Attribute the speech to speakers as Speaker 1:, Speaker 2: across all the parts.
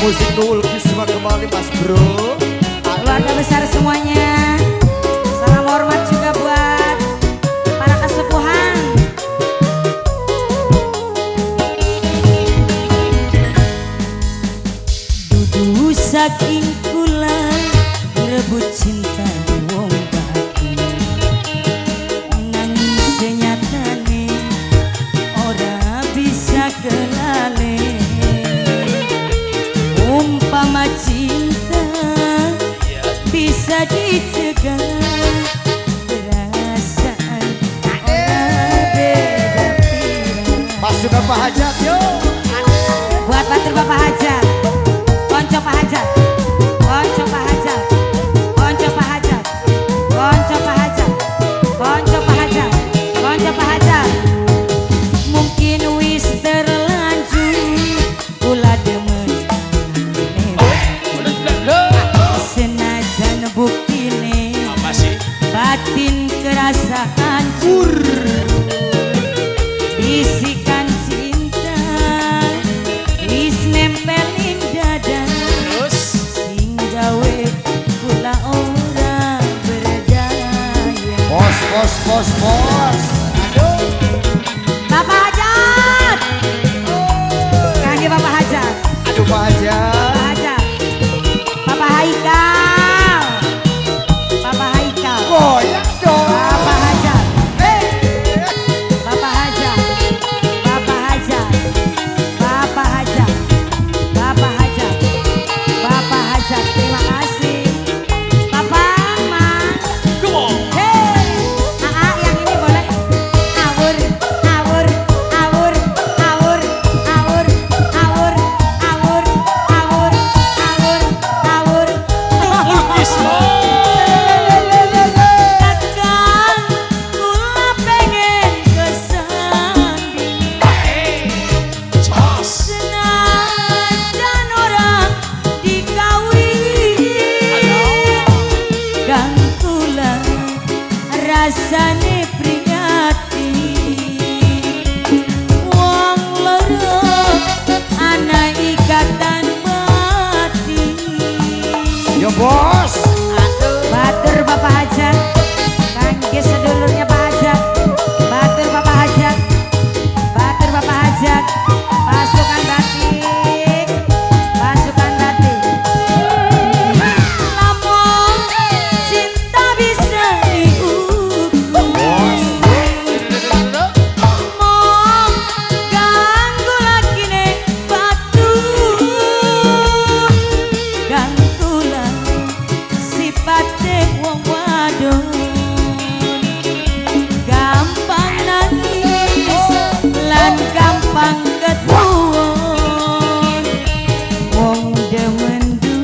Speaker 1: Musik Nul Kisma kembali Mas Bro.
Speaker 2: Keluarga besar semuanya. Salam hormat juga buat para kesepuhan. Dudu saking kula rebut cinta wong batin, nanging senyatane ora bisa kelalen. Umpama cinta bisa dicegah, perasaan ora beda pirang.
Speaker 1: Pasukan Pak Hajat yo.
Speaker 2: Buat batur Bapak Hajat, konco Pak Hajat, konco Pak Hajat, konco Pak Hajat, konco Pak Hajat, konco Pak Hajat, konco Pak Hajat. Mungkin wis terlanjur kula demen, senajan buktine
Speaker 3: Apa sih?
Speaker 2: Batin kerasa hancur. Bisikan cinta wis nempelin dada,
Speaker 3: Terus
Speaker 2: sing gawe kula ora berdaya.
Speaker 1: Bos bos bos bos. Aduh.
Speaker 2: Bapak Hajat, kangge Bapak Hajat,
Speaker 1: Aduh Pak Hajat.
Speaker 2: Bapak Hajat, Bapak Haikal, Bapak Haikal,
Speaker 1: Goyang dong.
Speaker 2: Bapak Hajat,
Speaker 1: Hey.
Speaker 2: Bapak Hajat, Bapak Hajat, Bapak Hajat, Bapak Hajat, Bapak Hajat. Terima kasih, Bapak Ma.
Speaker 3: Come on.
Speaker 2: Hey, AA yang ini boleh. Awur, awur, awur, awur, awur, awur, awur, awur, awur, awur.
Speaker 3: Kisma.
Speaker 2: Kakang, kula pengen kesanding.
Speaker 3: Jos.
Speaker 2: Senajan ora dikawin, kang kula rasane prihatin. Wong loro ana ikatan batin.
Speaker 1: Yo bos.
Speaker 2: Batur Bapak Hajat, kangge sedulurnya Pak Hajat. Batur Bapak Hajat, batur Bapak Hajat, pasukan batik, pasukan batik. Lamun cinta bisa diukur,
Speaker 1: Bos.
Speaker 2: mong ganggu lakine batur, ganggulah sipate wong wadon, gampang nangis lan gampang ketuwon, wong demen du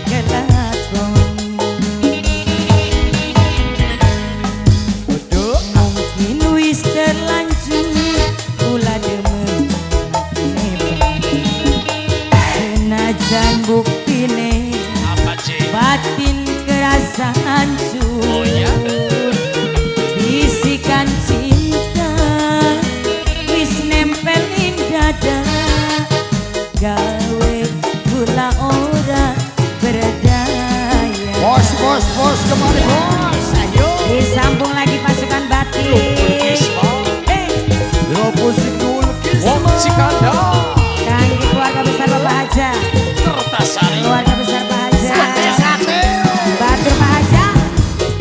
Speaker 2: kelakon.
Speaker 1: Aduh.
Speaker 2: Mungkin wis terlanjur kula demen atine batin, senajan buktine
Speaker 3: Apa sih?
Speaker 2: Batin kerasa hancur.
Speaker 3: Oh iya?
Speaker 2: Bisikan cinta wis nempelin dada, gawe kula ora berdaya.
Speaker 1: Bos bos bos kembali bos. Ayo.
Speaker 2: Disambung lagi pasukan batik.
Speaker 3: Kisma.
Speaker 2: Hey,
Speaker 1: Yo musik Nul Kisma.
Speaker 3: Wong Cikanda.
Speaker 2: Kangge keluarga besar Bapak Hajat,
Speaker 3: Kertasari.
Speaker 2: Keluarga besar Pak Hajat, batur Pak Hajat,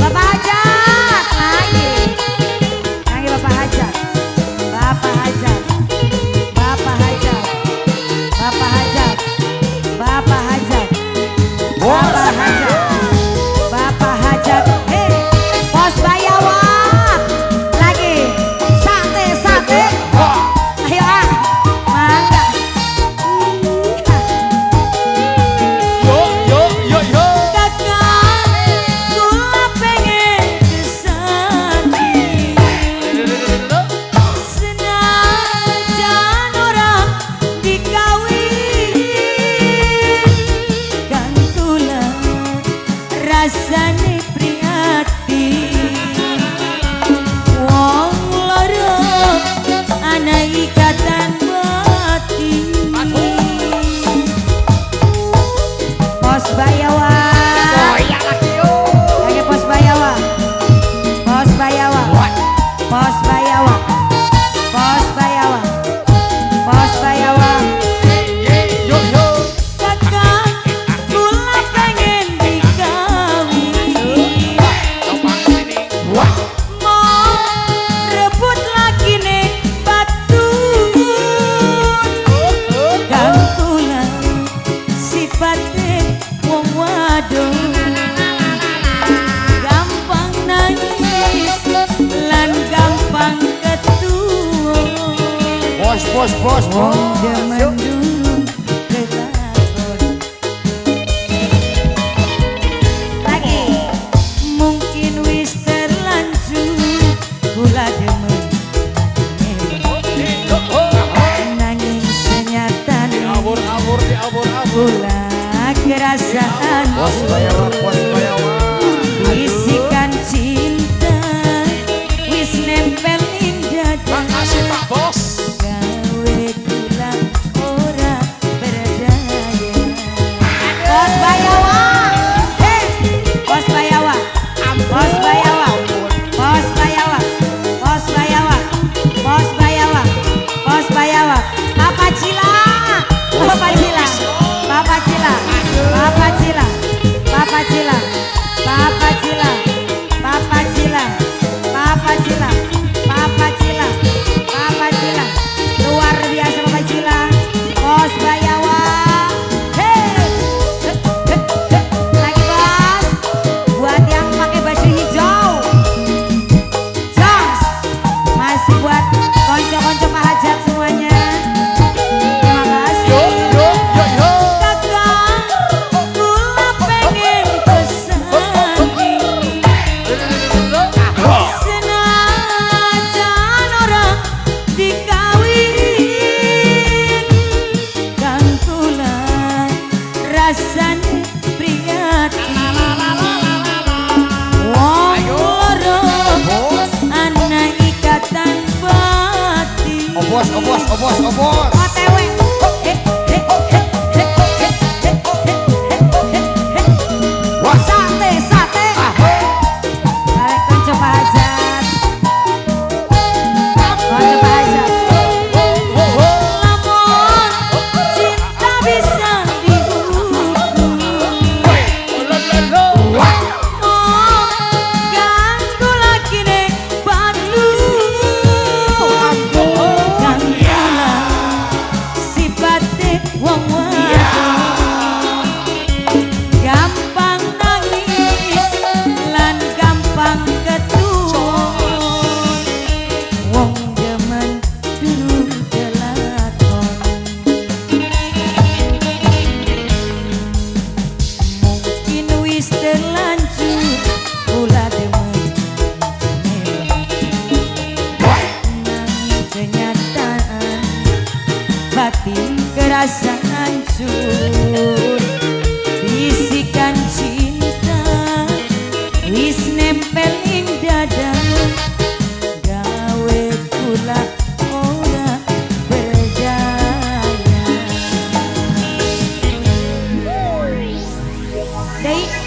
Speaker 2: Bapak Hajat lagi, kangge Bapak Hajat, Bapak Hajat, Bapak Hajat, Bapak Hajat, Bapak Hajat,
Speaker 1: Bos.
Speaker 2: Bapak Hajat, Bapak Hajat, hey, Pos Bayawak lagi, sate sate, ayo ah, kula kerasaan.
Speaker 1: Bos Bayawan, bos Bayawan.
Speaker 2: Bisikan cinta wis nempel ing dada.
Speaker 3: Makasih Pak Bos.
Speaker 2: Gawe kula ora berdaya. Bos Bayawan, hey, Bos Bayawan, Bos Bayawan, Bos Bayawan, Bos Bayawan, Bos Bayawan, Bos Bayawan, Papa Cila, Papa Cila, Papa Cila, Papa Cila, Papa Cila, Papa Cila, Papa Cila, Papa Cila, Papa Cila, Papa Cila, luar biasa Papa Cila, Bos Bayawan, hey, lagi bos, buat yang pakai baju hijau, jos, masih buat konco-konco Pak Hajat semuanya, terima kasih.
Speaker 3: Yo yo yo yo.
Speaker 2: Kakak, kula pengen kesani. Senajan ora dikawin, kang kula rasane prihatin. Wong loro
Speaker 1: Bos.
Speaker 2: ana ikatan batin.
Speaker 1: Oh bos, oh bos, oh bos, oh bos.
Speaker 2: OTW. Eh, eh, eh, eh, eh, eh, eh, eh, eh.
Speaker 1: Wah.
Speaker 2: Sate, sate. Balik konco Pak Hajat. Konco Pak Hajat. Lamun cinta bisa dihukum. Oh, ganggu lagi nek perlu. Kang kula sifate wong wadon gampang nangis lan gampang ketun. Wong demen durung kelakon. Mungkin wis terlanjur kula demen nanging kenyataan batin kerasa hancur. Bisikan